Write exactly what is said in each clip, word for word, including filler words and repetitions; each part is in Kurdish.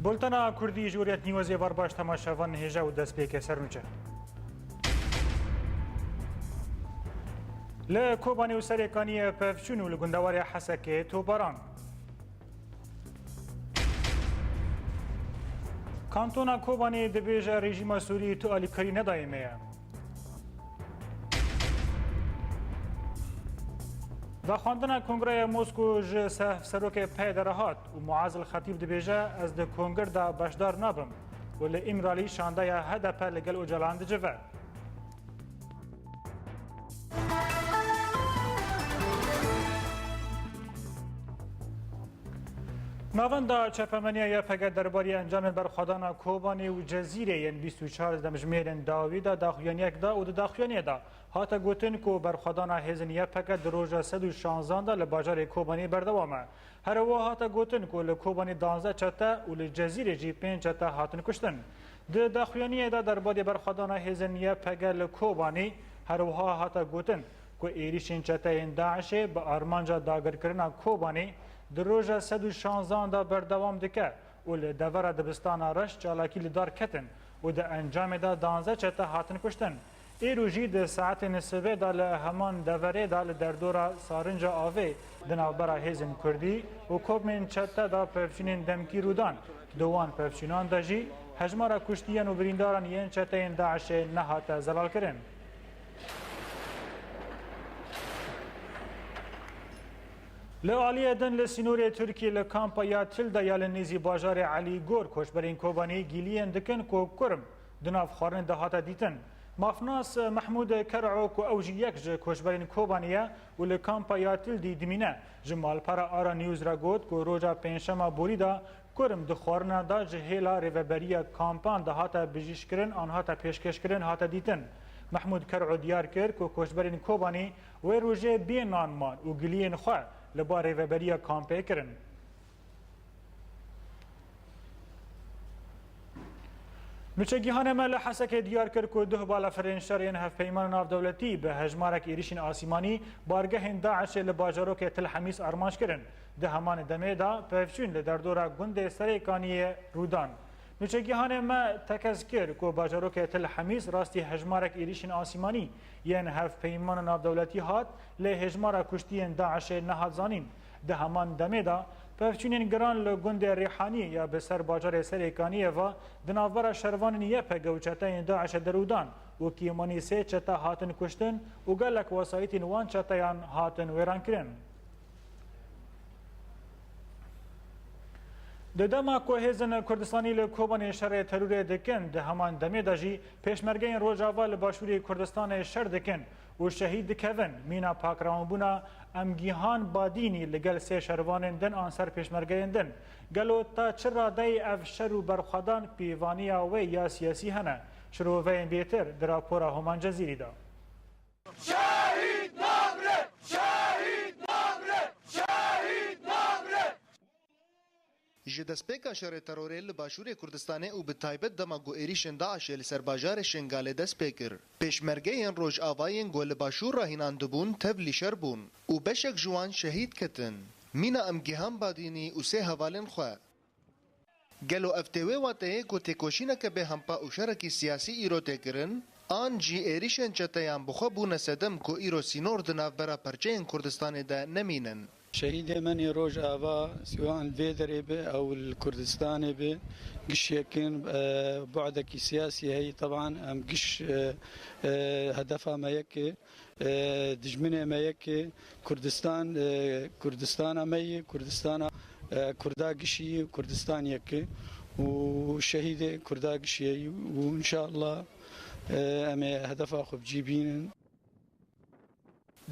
Bultena Kurdî ji Hurriyet Newsê, bar baş temaşevan hêja û destpêkê sernûçe. Li Kobanê û Serêkaniyê pevçûn û li gundewarê Hesekê topbaran. Kantona Kobanê dibêje rejîma Sûrî tu alîkarî nedayê me ye. Vexwendina Kongreya Mosko ji se-, serokê P Y D re hat û Muaz El Xetîb dibêje, ez di kongir de beşdar nabim û li Îmralî şandeya H D P li gel Ocalan dicive. Navenda çepemeniya Y P G derbarê encamên berxwedana Kobanê û Cezîrê yên bîst û çar demjimêrên dawî de daxuyaniyek da û di daxuyaniyê de hate gotin ku berxwedana hêzên Y P G di roja sed û şanzan de li bajarê Kobanê berdewam e. Her wiha hate gotin ku li Kobanê danzdeh çete û li Cezîrê jî pênc çete hatin kuştin. Di daxuyaniyê de derbarê berxwedana hêzên Y P G li Kobanê her wiha hate gotin ku êrîşên çeteyên DAIŞê bi armanca dagirkirina Kobanê di roja sed û şanzan de berdewam dike û li devera dibistana Reş çalakî li dar ketin û di encamê de danzdeh çete hatin kuştin. Îro jî di saetên sibê de li heman deverê de li derdora Sarinca Avê di navbera hêzên Kurdî û komên çete de pevçûnên demkî rû dan. Di wan pevçûnan de jî hejmara kuştiyan û birîndaran yên çeteyên DAIŞê nehate zelalkirin. Li aliyê din li sînorê Tirkiyê li kampa Yatil de ya li nêzî bajarê Elîgor koçberên Kobanî gîliyên dikin ku kurm di nav xwarinê de hate dîtin. Mafnas Mehmûd Ker'o ku ew jî yek ji koçberên Kobanî ye û li kampa Yatil dî dimîne, ji malpera Ara News re got ku roja pêncşema borî de kurm di xwarina de ji hêla rêveberiya kampan de hate bijîşkirin an hate pêşkêşkirin hate dîtin. Mehmûd Ker'o diyar kir ku koçberên Kobanî wê rojê bê nan man û giliyên xwe li ba rêveberiya kampê kirin. Nûçegihanê me li Hesekê diyar kir ku duh balafirên şer yên hevpeymana navdewletî bi hejmarek êrîşên asîmanî bargehên DAIŞê li bajarokê Til Hemîs armanc kirin. Di heman demê de pevçûn li derdora gundê Serêkaniyê rû dan. Nûçegihanê me tekez kir ku bajarokê Til Hemîs rastî hejmarek êrîşên asîmanî yên hevpeymana navdewletî hat, lê hêjmara kuştiyên DAIŞê nehat zanîn. Di heman demê de pevçûnên giran li gundê Rêhanî ya bi ser bajarê Serêkaniyê ve di navbera şervanên Y P G û çeteyên DAIŞê de rû dan û kêmanî sê çete hatin kuştin û gelek wesayîtên wan çeteyan hatin wêrankirin. Di dema ku hêzên Kurdistanî li Kobanê şerê terorê dikin, di heman demê de jî pêşmergeyên Rojava li Başûrê Kurdistanê şer dikin û şehîd dikevin, mîna pakrawinbûna Emgîhan Badînî li gel sê şervanên din an ser pêşmergeyên din. Gelo ta çi radeyê ev şer û berxwedan pêvaniya wê ya siyasî hene? Şiroveyên bêtir di rapora Homan Cezîrî de. Şehîd namre! Şehîd namre! Şehîd namre! Ji destpêka şerê terorê li Başûrê Kurdistanê û bi taybet dema ku êrîşên DAIŞê li ser bajarê Şingalê dest pê kir, pêşmergeyên Rojava yên ku li Başûr re hînandibûn tevlî şer bûn û beşek ji wan şehîd ketin. Mîna Emgîhan Badînî û sê hevalên xwe. Gelo ev tê wê wateyê ku têkoşîneke bêhempa û şerekî siyasî îro tê kirin? An jî êrîşên çeteyan bi xwe bûne sedem ku îro sînor di navbera perçeyên Kurdistanê de nemînin? Şehîdê me nê Rojava, siwan li vê derê be, ew li Kurdistanê be, giş yek in, e, bu'dekî siyasî heye. Teban em giş, e, e, hedefa me yek e. E, dijminê me yek e, Kurdistan, e, Kurdistana me ye, Kurdistana, e, Kurda gişî ye, Kurdistan yek e û şehîdê Kurda gişî ye û înşallah, e, em ê hedefa xwe bi cî bînin.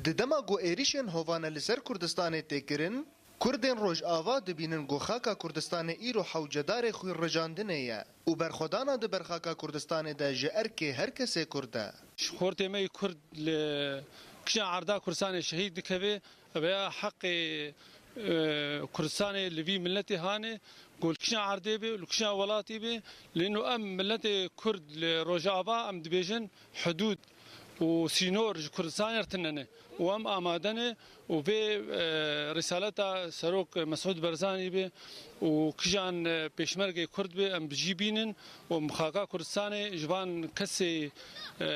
Di dema ku êrîşên hovane li ser Kurdistanê tê kirin, Kurdên Rojava dibînin ku xaka Kurdistanê îro hewcedarê xwînrijandinê ye û berxwedana di ber xaka Kurdistanê de ji erkê her kesê Kurd e. Xortê me yê Kurd li kişa erda Kurdistanê şehîd dikeve, veya heqê, e, Kurdistanê li vî miletê hane, ku li kişa erdê be, li kişa welatê be, lê no em miletê Kurd li Rojava em dibêjin hudûd. û sînor ji Kurdistanê re tune ne. Û em amade ne û vê, e, rîsaleta Serok Mesûd Barzanî be û kijan, e, pêşmergê Kurd be, em bi cî bînin û em xaka Kurdistanê ji van kesê, e,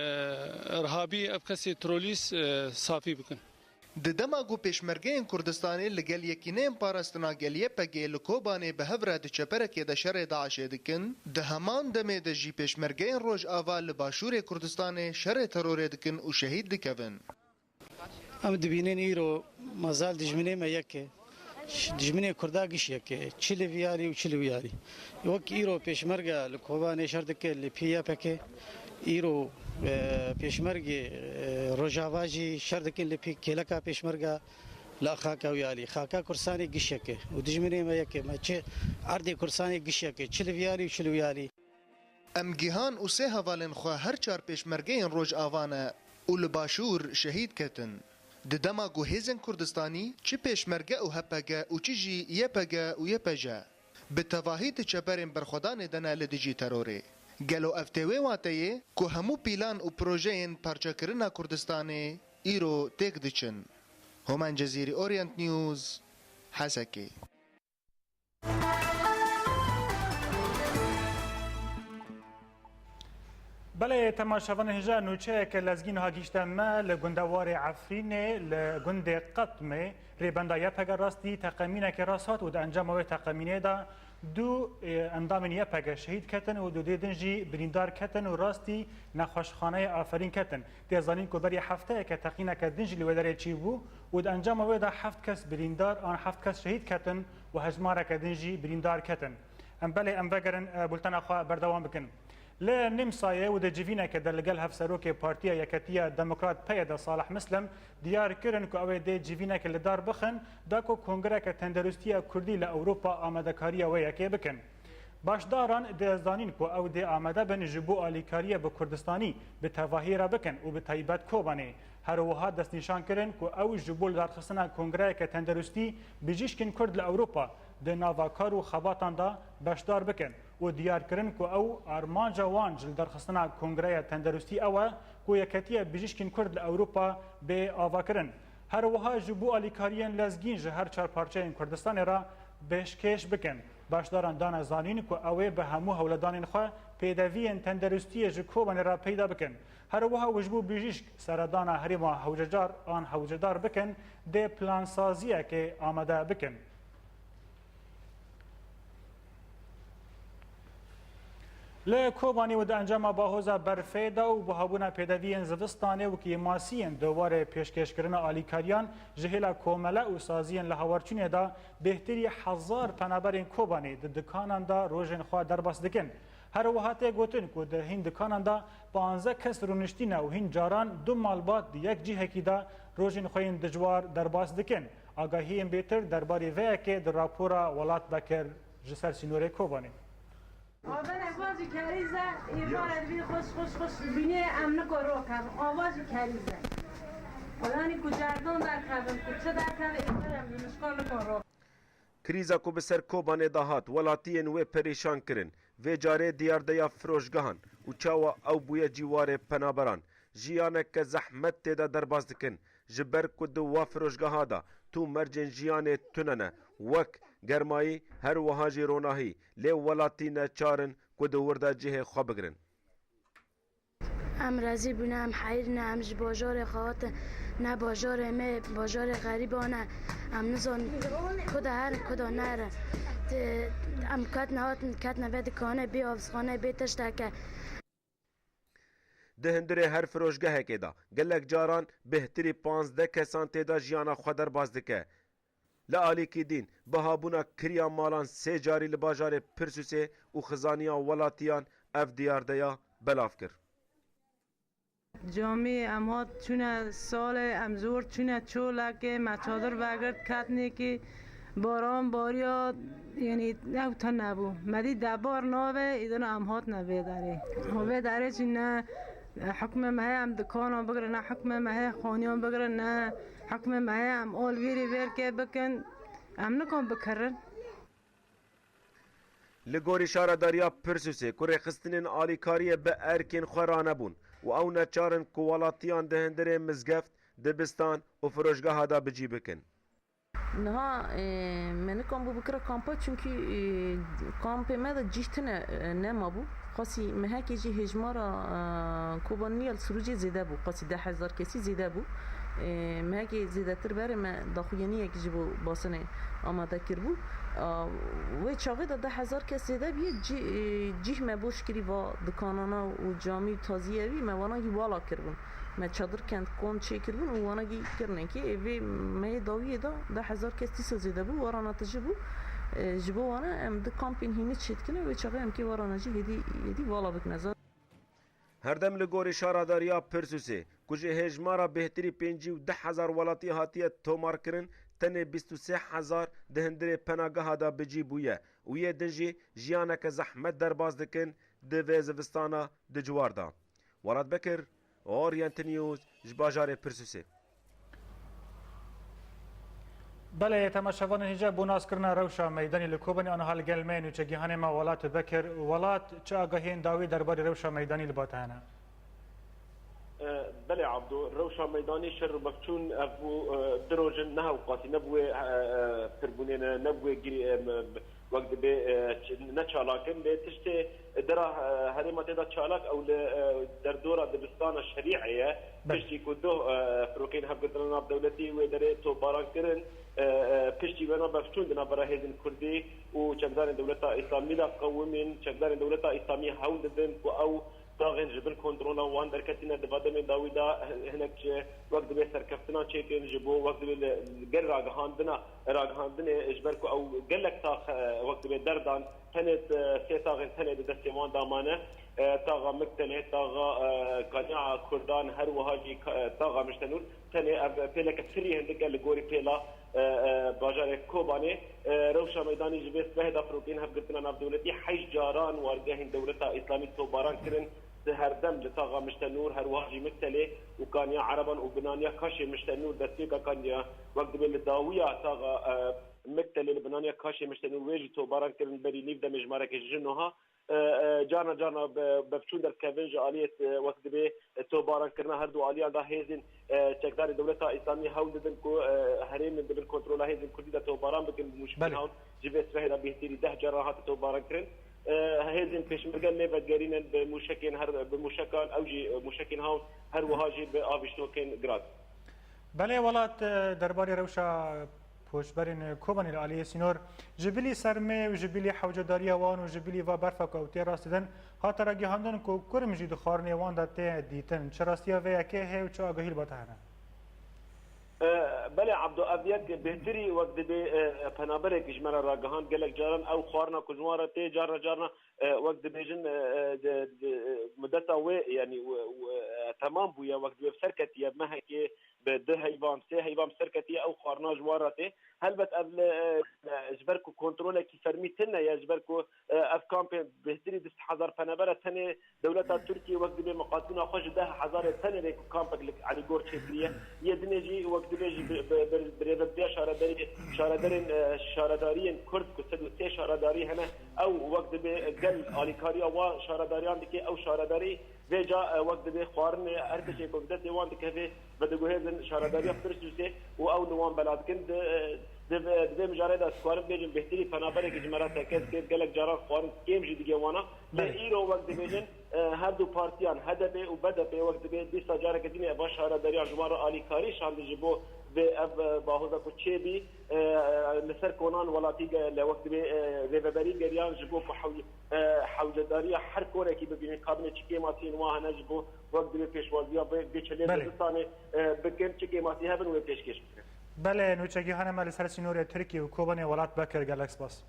irhabî, ev kesê terorîst, e, safî bikin. Di dema ku pêşmergeyên Kurdistanê li gel Yekîneyên Parastina Gel Y P G li Kobanê bi hev re di çeperekê de şerê DAIŞê dikin, di heman demê de jî pêşmergeyên Rojava li Başûrê Kurdistanê şerê terorê dikin û şehîd dikevin. Em dibînin îro mezal dijminê me yek e. Dijminê Kurda giş yek e. Çi li vî yarî û çi li wî yarî. Wek îro pêşmerge li Kobanê şer dike li pî Y P G, îro, e, pêşmergê, e, Rojava jî şer dikin li pî kêleka pêşmerge li xaka wî yarî. Xaka Kurdistanê giş yek e. Û dijminê me yek e. Me çi erdê Kurdistanê giş yek e. Çi li vî yarî û çi li wî yarî. Em gihan û sê hevalên xwe her çar pêşmergeyên Rojava ne û li Başûr şehîd ketin. Di dema ku hêzên Kurdistanî çi pêşmerge û H P G û çi jî Y P G û Y P J bi tevahî di çeperên berxwedanê de ne li dijî terorê. Gelo ev tê wê wateyê ku hemû pîlan û projeyên parçekirina Kurdistanê îro têk diçin? Homan Cezîrî, Orient News, Hesekê. Belê, temaşevanên hêja, nûçeyeke lezgîn ha gihîşte me li gundewarê Efrînê, li gundê Qetmê, rêbenda Y P G rastî teqemînekê rast hat û di encama wê teqemînê de du, e, endamên Y P G şehîd ketin û du dê din jî birîndar ketin û rastî nexweşxaneyê Aferîn ketin. Tê zanîn ku berî hefteyeke teqîneke din jî li wê derê çêbû û di encama wê de heft kes birîndar an heft kes şehîd ketin û hejmareke din jî birîndar ketin. Em belê em vegerin, e, bultena xwe berdewam bikin. Li Nîmsayê û di civîneke de li gel Hevserokê Partiya Yeketiya Demokrat, P Y D, Salih Mislem diyar kirin ku ew ê dê civîneke li dar bixin, da ku kongreke tenderustiya Kurdî li Ewropa amadekariya wê yekê bikin. Başdaran dê zanîn ku ew dê amade bin ji bo alîkariyê bi Kurdistanî bi tevahî re bikin û bi taybet Kobanê. Her wiha destnîşan kirin ku ew ji bo lidarxistina kongreyeke tenderustî bijîşkên Kurd li Ewropa di nava kar û xebatan de beşdar bikin û diyar kirin ku ew armanca wan ji lidarxistina kongreya tenderustî ew e ku Yeketiya Bijîşkên Kurd li Ewropa bê avakirin. Her wiha ji bo alîkariyên lezgîn ji her çar parçeyên Kurdistanê re pêşkêş bikin. Başdaran dane zanîn ku ew ê bi hemû hewledanên xwe pêdeviyên tenderustiyê ji Kobanê re peyda bikin. Her wiha û ji bo bijîşk seredana herêma hewcecar an hewcedar bikin, dê plansaziyekê amade bikin. Li Kobanê û di encama bahoza berfê de û buhabûna pêdeviyên zivistanê û kêmasiyên di warê pêşkêşkirina alîkariyan ji hêla komele û saziyên li hawarçûnê de bêhtirî hezar penaberên Kobanê di dikanan de rojên xwe derbas dikin. Her wiha tê gotin ku di hîn dikanan de panzdeh kes rûniştîne û hîn caran du malbat di yek cihekî de rojên xwe yên dijwar derbas dikin. Agahiyên bêtir derbarê vê yekê di rapora Welat Bekir ji ser sînorê Kobanê. Avere xwezî kerîze, ê vare dibî xweş, xweş, xweş dibînê, em niko ro kevin. Ava jî kerîze. Yanî ku cerdan derkevin, ku çi derkeve, ê vare em ji mişka niko ro. Krîza ku bi ser Kobanê de hat, welatiyên wê perîşan kirin. Vê carê diyardeya firoşgehan û çawa ew bûye cîwarê penaberan, jiyaneke zehmet tê de derbas dikin. Ji ber ku di wa firoşgeha de tû mercên jiyanê tune ne, wek germayî, her wiha jî ronahî, lê welatî neçar in ku di wir de cihê xwe bigirin. Em rezîl bûne, em heyr ne, em ji bajarê xwe hatin, ne bajarê me, bajarê xerîban e. Em nizanin ku de herin, ku de nerin. Ti-, em ketine hatin, ketine vê dikanê, bê avizxanê, bê tişteke. Di hundirê her firoşgehekê de gelek caran bêhtirî panzdeh kesan tê de jiyana xwe derbas dike. Li alîkî din, bihabûna kiriya malan sê carî li bajarê Pirsûsê û xizaniya welatiyan ev diyardeya belav kir. Camî em hat çûne salê, em zor çûne çolekê, me çadir vegirt, ketnêkî baran bariya, yanî ew tune bû. Me dî debar nave, îdina em hatine vê derê. Vê derê jî ne hukmê me heye em dikanan bigirin, ne hukmê me heye xaniyan bigirin, ne hukmê me heye em alvîrî vêrkê bikin. Em nikan bikirin. Li gorî şaredariya Pirsûsê ku rêxistinên alîkariyê bi erkên xwe ranebûn, û ew neçar in ku welatiyan di hundirê mizgeft, dibistan û firoşgeha de bi cî bikin. Niha, e, me nikan bû bikira kampa, çunkî, e, kampê me de cîh tune, e, nema bû. Qasî mehekê jî hêjmara, e, Kobanî ya li Sirûcê zêde bû. Qasî deh hezar kesî zêde bû. E, mehekê zêdetir berê me daxuyaniyek ji bo basinê amade kiribû. A, wê çaxê de deh hezar kes zêde bûye. Cî-, e, cîh me boş kirî va dikanana û camî û taziyevî me wana gî wala kiribûn. Me çadir kend kom çêkiribûn û wana gî kirine ki ê vê meyê dawiyê de deh hezar kes dîsa zêde bû, warana tije bû. E, ji bo wana em di kampên hînî çêdikine, wê çaxê em kê warana jî hêdî, hêdî vala bikine. Zar- Herdem li gorî şaredariya Pirsûsê, ku ji hêjmara bêhtirî pêncî û deh hezar welatî hatiye tomarkirin, tenê bîst û sê hezar di hundirê penageha de bi cî bûye û yê din jî jiyaneke zehmet derbas dikin di vê zivistana di ciwar de. Welat Bekir, Orient News, ji bajarê Pirsûsê. Belê, temaşevanên hêja, bo naskirina rewşa meydanê li Kobanê, aniha li gel me ye nûçegîhanê me Welat Bekir. Welat, çi agahiyên dawî derbarê rewşa meydanê li ba te hene? E, belê Abdo, rewşa meydanê şer û bevçûn ev bû, e, du roj in, ne hewqasî, ne bi wê, e, e, pirbûnê ne, ne bi wê girî-, e, me, wek dibê, e, ç-, ne çalak in, lê tiştê dira, e, herêma tê de çalak ew li, e, derdora dibistana Şerî'ê ye. Belê. Piştî ku duh, e, firokeyên hevgirtina navdewletî wê derê topbaran kirin, e, e, piştî wê na bevçûn di navbera hêzên Kurdî û çekdarên dewleta Îslamî de qewimîn, çekdarên dewleta Îslamî hewl didin ku ew taxên ji bin kontrola wan derketîne. Di va demên dawî de hinek ji wek dibê serkeftinan çêkin, ji bo wek dibê li, li gel ragihandina, ragihandinê, ji ber ku ew gelek tax, e, wek dibê derdan, tenê, e, sê taxên tenê di destê wan de mane, e, taxa Miktelê, taxa, e, Kaniya Kurdan, her wiha jî ka-, e, taxa Miştenûr. Tenê ev pêleke firî hindik e li gorî pêla, e, e, bajarê Kobanê. E, rewşa meydanê ji vê sibehê de firokeyên hevgirtina navdewletî heşt caran wargehên dewleta Îslamî topbaran kirin. Di herdem li taxa Miştenûr, her wiha jî Miktelê û Kaniya Ereban û binaniya Kaşê Miştenûr, destpêka Kaniya wek dibê li dawiya taxa, e, Miktelê li binaniya Kaşê Miştenûr wê jî topbaran kirin berî nîv demê ji mareke ji noha. E, e, carna carna be-, bevçûn derdikevin ji aliyê, e, wek dibê, e, topbarankirina her du aliyan de hêzên, e, çekdarê dewleta Îslamî hewl didin ku, e, herêmên di bin kontrola hêzên Kurdî de topbaran bikin bi mûşikên Belê. Hawn. Ji vê sibehê de bêhtirî deh caran hate topbarankirin. E, hêzên pêşmerge lê vegerînin bi mûşekên her, bi mûşekan, ew jî, e, mûşekên hawn, her wiha jî bi avîştokên grad. Belê Welat, e, derbarê rewşa koçberên Kobanê li aliyê sînor, ji bilî sermê û ji bilî hewcedariya wan û ji bilî va berfa ku ew tê rastîdin, hate ragihandin ku kurm jî di xwarinê wan de tê dîtin. Çi rastiya vê yekê heye û çi agahî li ba te hene? E, belê Abdo, ev yek bêhtirî wek dibê, e, penaberek ji me re ragihand. Gelek caran ew xwarina ku ji wan re tê, carna carna, e, wek dibêjin, e, e, di, di, e, mudeta wê, yanî, we, we, e, temam bûye, wek dibê bi ser ketiye, mehekê bi du heyvan, sê heyvan bi ser ketiye, ew xwarina ji wan re tê. Helbet ev li, e, ji ber ku kontrolekî fermî tune ye, ji ber ku, e, ev kampê bêhtirî du sed hezar penaber e, tenê dewleta Tirkiyê wek dibê miqatîna xwe ji deh hezarê tenê rê ku kampek li Elîgor çêkiriye. Yê dinê jî wek dibê jî bi, bi, bi, birêveberiya şaredarî, şaredarên, e, şaredariyên Kurd ku sed û sê şaredarî hene, ew wek dibê gel alîkariya wan şaredariyan dike, ew şaredarî vêca, e, wek dibê xwarinê her tiştê ku bi destê wan dikeve, vediguhêzin şaredariya Pirsûsê û ew li wan bela dikin. Di, e, di, di vê mijarê de dikarim bêjim, bêhtirî penaberekî ji me re tekez kir, gelek caran xwarin kêm jî digê wana. Lê Belê. Îro wek dibêjin, e, her du partiyan, H D P û B D P, wek dibê dîsa careke din ê eva şaredariya ji wan re alîkarî şandî ji bo vê ev, e, bahoza ku çêbî, e, e, li ser konan welatî ge-, li wek dibê, e, rêveberî geriyan ji bo ku hew-, e, hewcedariya her konekî bibînin, kabinê çi kêmasiyên wan hene ji bo wek dibê pêşwaziya vê, vê çilê Belê. Zivistanê, e, bikin, çi kêmasî hebin wê pêşkêş bikin. Belê, nûçegîhanê me li ser sînorê Tirkiyê û Kobanê Welat Bekir, gelek spas.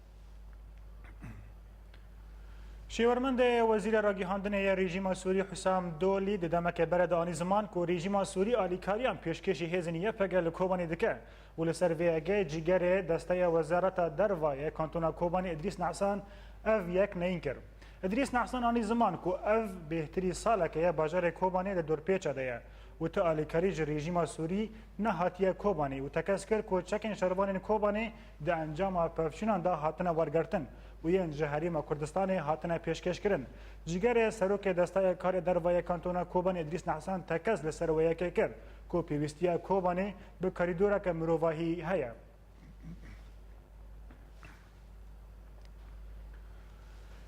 Şêwermendê Wezîrê Ragihandinê yê rejîma Sûrî Husam Dolî di demeke berê de anî ziman ku rejîma Sûrî alîkariyan pêşkêşî hêzên Y P G li Kobanê dike û li ser vê yekê cîgerê desteya Wezareta Derva yê Kantona Kobanê Îdrîs Nehsan ev yek neyîn kir. Îdrîs Nehsan anî ziman ku ev bêhtirî saleke ye bajarê Kobanê di dorpêça de ye û tu alîkarî ji rejîma Sûrî nehatiye Kobanê û tekez kir ku çekên şervanên Kobanê di encama pevçûnan de hatine wergirtin. û yên ji Herêma Kurdistanê hatine pêşkêşkirin. Cîgerê Serokê Desteya Karê Derve ya Kantona Kobanê Îdrîs Nehsan tekez li ser wê yekê kir ku pêwîstiya Kobanê bi korîdoreke mirovahî heye.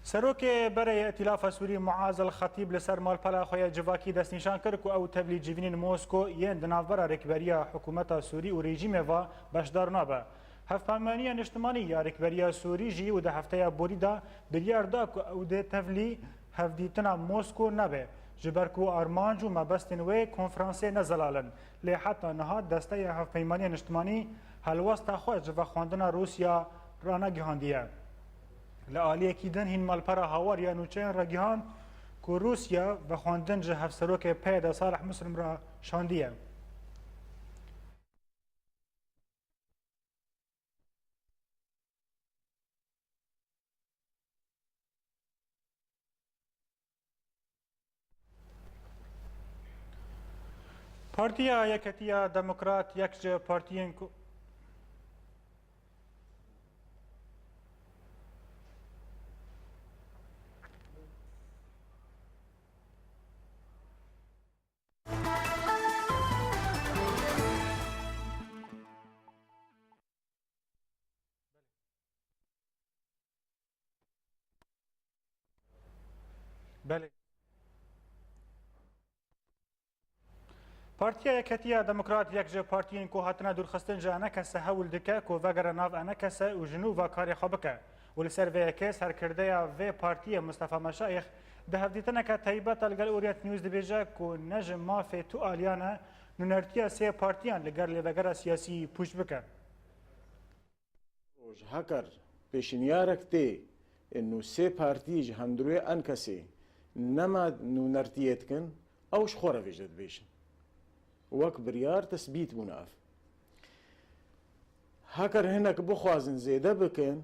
Serokê Berê yê Îtîlafa Sûrî Muaz El Xetîb li ser malpera xwe ya civakî destnîşan kir ku ew tevlî civînên Mosko yên di navbera rêkberiya hikûmeta Sûrî û rejîmê ve beşdar nabe. Hevpeymaniya Niştimanî ya Rêkberiya Sûrî jî û di hefteya borî de biryar da ku ew dê tevlî hevdîtina Mosko nebe, ji ber ku armanc û mebestên wê konferansê ne zelal in. Lê heta niha Desteya Hevpeymaniya Niştimanî helwesta xwe ji vexwendina Rûsya ranegihandiye. Li aliyekî din hîn malpera Hawar ya Nûçeyan ragihand ku Rûsya vexwendin ji Hevserokê P Y D Salih Muslim re şandiye. Partiya Yeketiya Demokrat yek ji partiyên ku Belê. Partiya Yeketiya Demokrat yek ji partiyên ku hatine dûrxistin ji ENKS'ê hewl dike ku vegere nav ENKS'ê û ji nû ve karê xwe bike. Û li ser vê yekê serkirdeya vê partiyê Mistefa Meşayîx di hevdîtineke taybet de li gel Orient News dibêje ku ne ji mafê tu aliyan e nûnertiya sê partiyan li gel lêvegera siyasî pûç bike. Roj heker pêşinyarek tê, ê nû sê partî ji hundirê ENKS'ê nema nûnertiyê dikin, ew ji xwe re vêje dibêjin. Wek biryar tesbît bûne ev. Heker hinek bixwazin zêde bikin,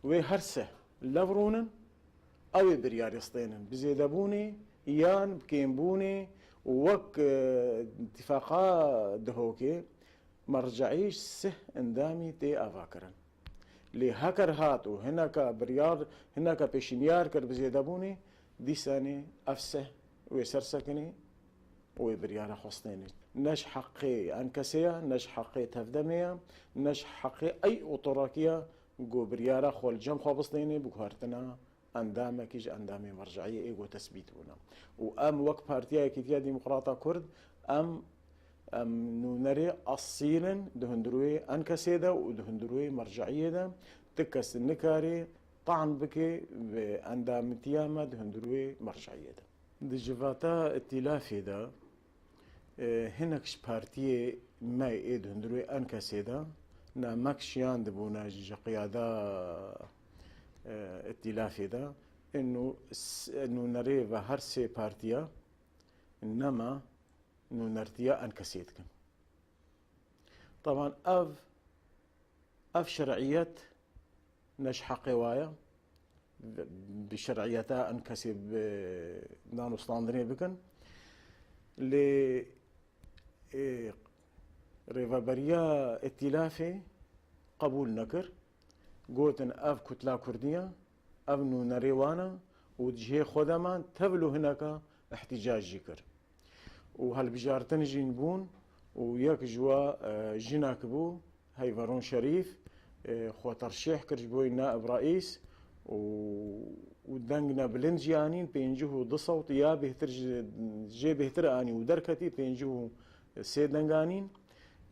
wê her seh lev rûnin, ew ê biryarê stênin. Bi zêdebûnê yan bi kêmbûnê û wek, e, îtîfaqa Dihokê, merceî ji sih endamî tê avakirin. Lê heker hat û hineka biryar, hineka pêşinyar kir bi zêdebûnê, dîsanê ev sih wê sersekinê û wê biryara xwe stênê. Ne ji heqê ENKS'ê ye, ne ji heqê TEV-DEM'ê ye, ne ji heqê ey otorakî ye ku biryara xwe li cem xwe bistênê bi guhertina endamekî ji endamê merceiyê ê ku tesbît bûne. Û em wek Partiya Yekîtiya Demokrata Kurd, em, em nûnerê esîl in di hundirûyê ENKS'ê de û di hundirûyê merceiyê de. Ti kes nikarê taan bike bi endamitiya me di hundirûyê merceiyê de. Di civata îtîlafê de, e, hinek ji partiyê me ê di hundirê ENKS'ê de namek şiyandibûne ji qiyada, e, îtîlafê de. Ê nû-, s-, nûnerê ve her sê partiya nema nûnertiya ENKS'ê dikin. Taban ev, ev şer'iyet ne ji heqê wa ye. Bi şer'iyeta ENKS'ê bi danûstandinê bikin. Lê, ê, rêveberiya îtîlafê qebûl nekir. Gotin ev kutla kurdî ye, ev nûnerê wan e û di cihê xwe de man tevlo hineka îhtîcac jî kir. Û hilbijartin jî bûn û yek ji wa, e, jinek bû, Heyverûn Şerîf, e, xwe terşîh kir ji bo naib reîs û, û deng ne bilind jî anîn, pêncî û du sewt ya bêhtir ji, jê bêhtir anî û derketî, pêncî û sê deng anîn.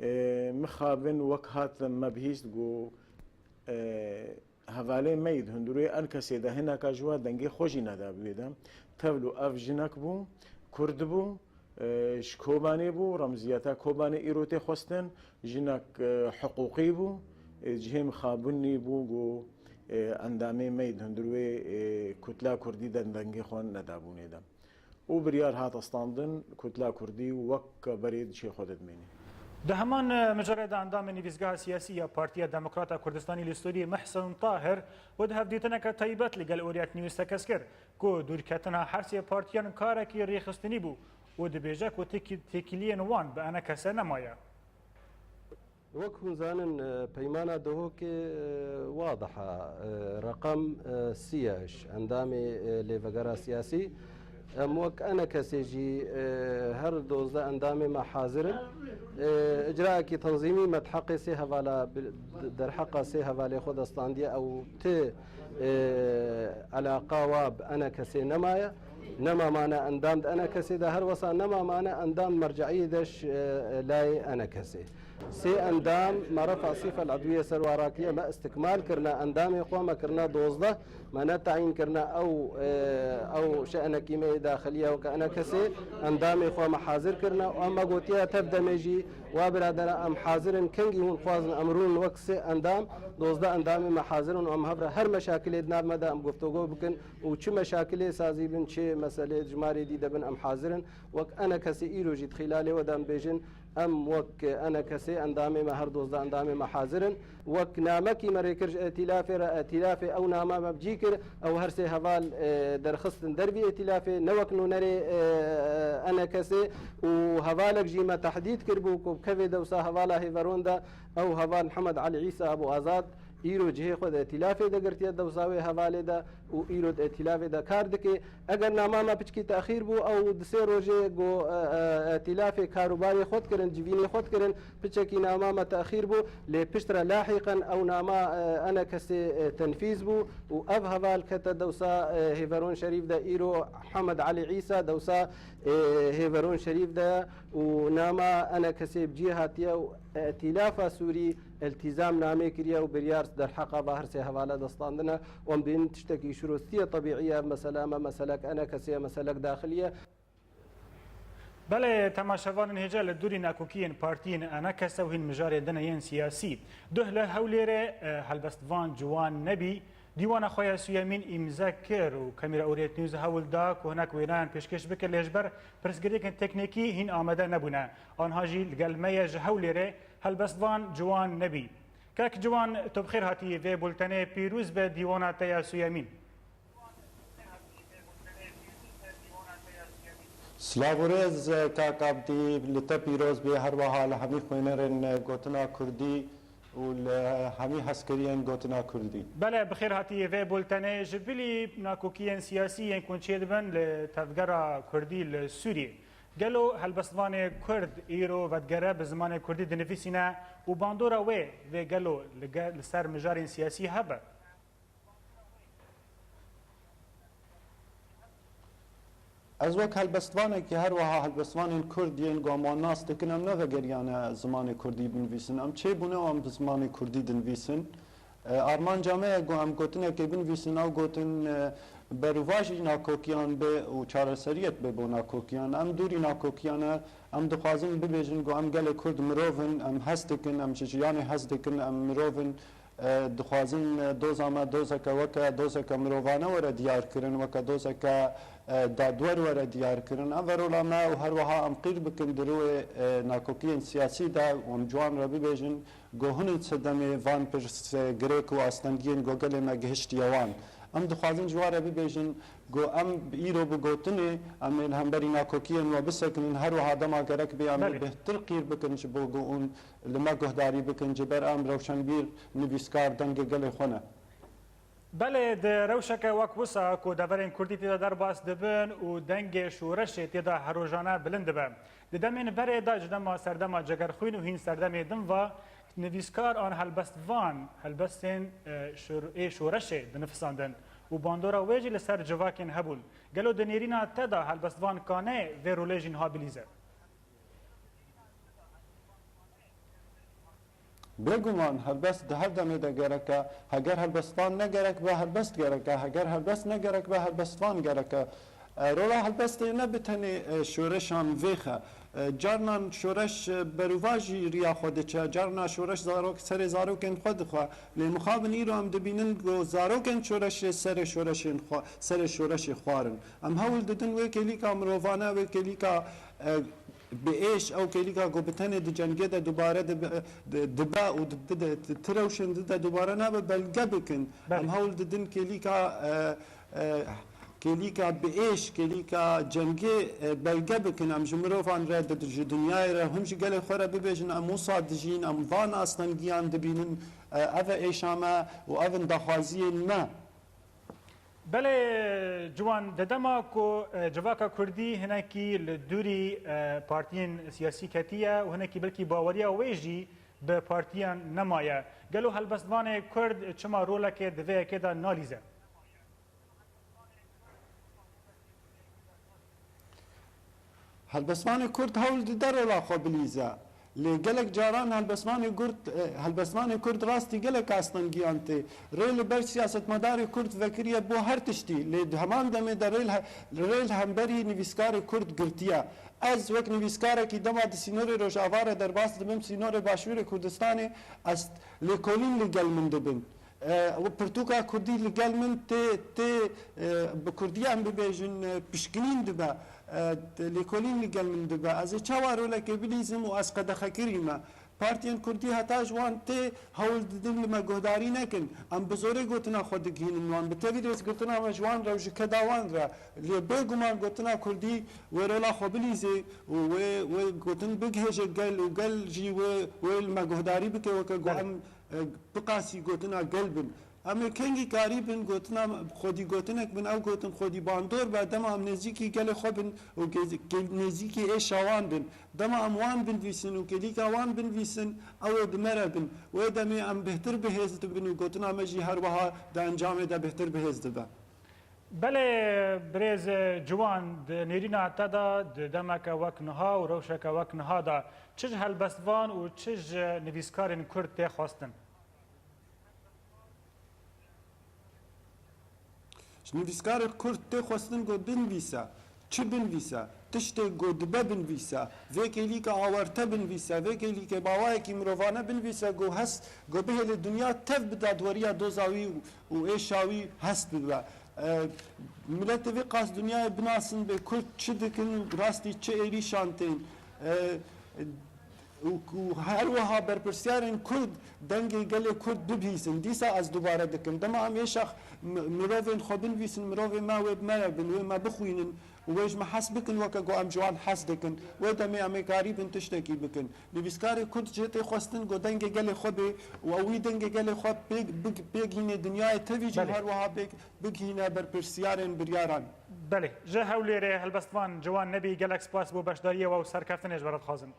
E, mixabin wek hat me bihîst ku, e, hevalê me yî di hundirê ENKS'ê de hineka ji wa dengê xwe jî neda bi wê de. Tevlo ev jinek bû, kurd bû, e, ji Kobanê bû, remziyeta Kobanê îro tê xwestin, jinek, e, hiqûqî bû, e, cihê mixabinî bû ku, e, endamê me yî di hundirê, e, kutla kurdî de dengê xwe nedabûnê de. û biryar hate standin, Kutla Kurdî wek berê di cihê xwe de dimêne. Di heman, e, mijarê de endamê Nivîsgeha Siyasî ya Partiya Demokrata Kurdistanî li Sûriyê Mihsen Tahir û di hevdîtineke taybet li gel Orient News tekez kir ku dûrketina her sê partiyan karekî rêxistinî bû û dibêje ku têkî-, têkiliyên wan bi ENKS'ê nemaye. Wek hûn zanin, e, peymana Duhokê, e, wadih e, e, reqem, e, sî ye ji endamê, e, lêvegera siyasî. Em wek ENKSê jî, e, her dozdeh endamê me hazir in. E, icraekî tenzîmî me di heqê sê hevala bi-, derheqa sê hevalê xwe de standiye, ew ti, e, eleqa wa bi ENKSê nemaye. Nema mane endam di ENKSê de, her wesa nema mane endam merceiyê de ji, e, layê ENKSê. Sê endam me refa sîfel edwiye ser wa rakiriye, me istikmal kirine, endamê xwe me kirine dozdeh, me ne tayîn kirine ew, e, ew şe'nekî me yê daxiliye weke ENKSê, endamê xwe me hazir kirine û em me gotiye tev demê jî, wa biradera em hazir in, kengî hûn dixwazin em rûnin wek sê endam, dozdeh endamê me hazir in û em hev re her meşakilê di nav me de em guftûgo bikin û çi meşakilê sazî bin, çi meselê jimarê dî de bin em hazir in. Wek ENKSê îro jî di xîlalê we de em bêjin, em wek ENKSê endamê me, her dozdeh endamê me hazir in. Wek namekî me rê kir ji Îtîlafê re, Îtîlafê ew nama me bi cî kir, ew her sê heval, e, derxistin dervî Îtîlafê, ne wek nûnerê, e, ENKSê û hevalek jî me tehdîd kiribû ku bikevê dewsa hevala Hêveron de, ew heval Mihemed Elî Îsa bû azad. Îro cihê xwe di Îtîlafê de girtiye dewsa wê hevalê de û îro di Îtîlafê de kar dike. Eger nama me piçkî texîr bû, ew di sê rojê ku, e, e, Îtîlafê karûbarê xwe dikirin, civînê xwe dikirin, piçekî nama me texîr bû, lê piştre lahîqen ew nama, e, ENKSê, e, tenfîz bû û ev heval kete dewsa, e, Hêveron Şerîf de, îro Hemed Elî Îsa dewsa, e, Hêveron Şerîf de ye û nama ENKSê bi cî hatiye û Îtîlafa Sûrî îltîzam namê kiriye û biryar derheqa va her sê hevala de standine û em dibînin tiştekî şirostiye tebîî ye. Ev mesela me meselek ENKSê ye, meselek daxilî ye. Belê, temaşevanên hêja li dûrî nakokiyên partiyên ENKS û hîn mijarên din yên siyasî. Duh li Hewlêrê, e, helbestvan Ciwan Nebî dîwana xwe ya sûyemîn îmze kir û Kamîra Orient News hewl da ku hinek wênayan pêşkêş bike, lê ji ber pirsgirêkên teknîkî hîn amade nebûne. Anha jî li gel me ye ji Hewlêrê helbestvan Ciwan Nebî. Kek Ciwan, tu bi xêr hatî vê bultenê, pîrûz be dîwana te ya sûyemîn. Silav û rêz, kak Abdî, li te pîroz bê, her wiha li hemî xwînerên gotina kurdî û li hemî hezkiriyên gotina kurdî. Belê, bi xêr hatî vê bultenê. Ji bilî nakokiyên siyasî yên ku çêdibin li tevgera kurdî li Sûriyê, gelo helbestvanê kurd îro vedigere bi zimanê kurdî dinivîsîne û bandora wê vê gelo li ge-, li ser mijarên siyasî hebe? Ez wek helbestvanekî, her wiha helbestvanên kurd yên ku em wan nas dikin, em nevegeriyane zimanê kurdî binivîsin. Em çêbûne û em bi zimanê kurdî dinivîsin. E, armanca me ye ku em gotinekê binivîsin, ew gotin, e, berûvajî nakokiyan be û çareseriyek be bo nakokiyan. Em dûrî nakokiyan e, em dixwazin bibêjin ku em gelê kurd mirov in, em hez dikin, em ji jiyanê hez dikin, em mirov in. E, dixwazin, e, doza me dozeke weke dozeke mirovane were diyar kirin, weke dozeke, e, dadwer were diyar kirin. Ev verola me û her wiha em qîr bikin di rûyê, e, nakokiyên siyasî de û em ciwan re bibêjin ku hûn in sedemê van pirsgirêk û astengiyên ku gelê me gihiştiye wan. Em dixwazin ji wan re bibêjin ku em îro bi gotinê em ê li hemberî nakokiyên we bisekinin, her wiha dema gerek bê em ê Belê. bêhtir qîr bikin ji bo ku hûn li me guhdarî bikin, ji ber em rewşenbîr, nivîskar, dengê gelê xwe ne. Belê, di rewşeke wek wisa ku deverên kurdî tê de derbas dibin û dengê şoreşê tê de her rojane bilind dibe. Di demên berê de, ji dema serdema Cegerxwîn û hîn serdemê din ve, nivîskar an helbestvan, helbestên, e, şor-, ê şoreşê dinifisandin û bandora wê jî li ser civakên hebûn. Gelo di nêrîna te de helbestvan kane vê rolê jî niha bilîze? Bêguman helbest di her demê de gerek e. Heger helbestvan ne gerek be, helbest gerek e. Heger helbest ne gerek be, helbestvan gerek e. E, rola helbestê ne bi tenê, e, şoreşan vêx e. E, carnan şoreş, e, berûva jî riya xwe diçe. Carna şoreş zarok, serê zarokên xwe dixwe. Lê mixabin îro em dibînin ku zarokên şoreşê serê şoreşên xwe, serê şoreşê xwarin. Em hewl didin wê kêlîka mirovane, wê kêlîka, e, bi êş, ew kêlîka ku bi tenê di cengê de dubare dibe, di, dibe û di, di, di, di, ti rewşên di de dubare nabe, belge bikin. Belê. Em hewl didin kêlîka, e, e, Kêlîka bi êş, kêlîka cengê, e, belge bikin. Em ji mirovan re, di, ji dinyayê re, him ji gelê xwe re bibêjin, em wisa dijîn, em van astengiyan dibînin. E, ev e êşa me û ev in daxwaziyên me. Belê, Ciwan, di dema ku, e, civaka Kurdî hinekî li dûrî, e, partiyên siyasî ketiye û hinekî belkî baweriya wê jî bi partiyan nemaye, gelo helbestvanê Kurd çima rolekê di vê yekê de nalîze? Helbestvanê Kurd hewl dide rola xwe bilîze. Lê gelek caran helbestvanê Kurd, e, helbestvanê Kurd rastî gelek astengiyan tê. Rê li ber siyasetmedarê Kurd vekiriye bo her tiştî. Lê di heman demê de rê li he-, rê li hemberî nivîskarê Kurd girtiye. Ez wek nivîskarekî dema di sînorê Rojava re derbas dibim, sînorê Başûrê Kurdistanê, ez lêkolîn li gel min dibin. E, û pirtûka kurdî li gel min tê, tê, e, bi kurdî em bibêjin, e, pişkinîn dibe, e, lêkolîn li gel min dibe. Ez ê çawa rolekê bilîzim û ez qedexekirî me. Partiyên kurdî heta ji wan tê hewl didin li me guhdarî nekin. Em bi zorê gotina xwe digihînin wan. Bi tevî rêzgirtina me ji wan re û ji keda wan re. Lê bêguman gotina kurdî wê rola xwe bilîzê û wê, wê gotin bigihêje gel û gel jî wê, wê li me guhdarî bike weke ku Belê. em e, biqasî gotina gel bin. Em ê kengî karî bin gotina xwedî gotinek bin, ew gotin xwedî bandor be, dema em nêzîkî gelê xwe bin û ge-, ge-, nêzîkî êşa wan bin. Dema em wan binvîsin û kêlîka wan binvîsin, ew ê bi me re bin. Wê demê em bêhtir bi hêz dibin û gotina me jî her wiha di encamê de bêhtir bi hêz dibe. Belê birêz Ciwan, di nêrîna te de di demeke wek niha û rewşeke wek niha de çi ji helbestvan û çi ji nivîskarên Kurd tê xwestin? Ji nivîskarê Kurd tê xwestin ku binivîse, çi binivîse, tiştê ku dibe binivîse, vê kêlîke awarte binivîse, vê kêlîke bi awayekî mirovane binivîse ku hes, ku bihêle dinya tev bi dadweriya doza wî û êşa wî hest bibe. E, miletê vê qas dinyayê binasin bê Kurd çi dikin û rastî çi êrîşan tên. E, û, û her wiha berpirsiyarên Kurd dengê gelê Kurd bibihîzin. Dîsa ez dubare dikim. Dema em êşa m-, mirovên xwe binivîsin, mirovê me wê bi me re bin, wê me bixwînin û wê ji me hes bikin weke ku em ji wan hes dikin. Wê demê em ê karîbin tiştekî bikin. Nivîskarê Kurd jê tê xwestin ku dengê gelê xwe bê û ew wî dengê gelê xwe pê, big-, pêgihînê dinyayê tevî jî Belê. her wiha pêk bigihîne berpirsiyarên biryaran. Belê. Ji Hewlêrê helbestvan Ciwan Nebî gelek spas bo beşdariyê we û serkeftinê ji we re dixwazim.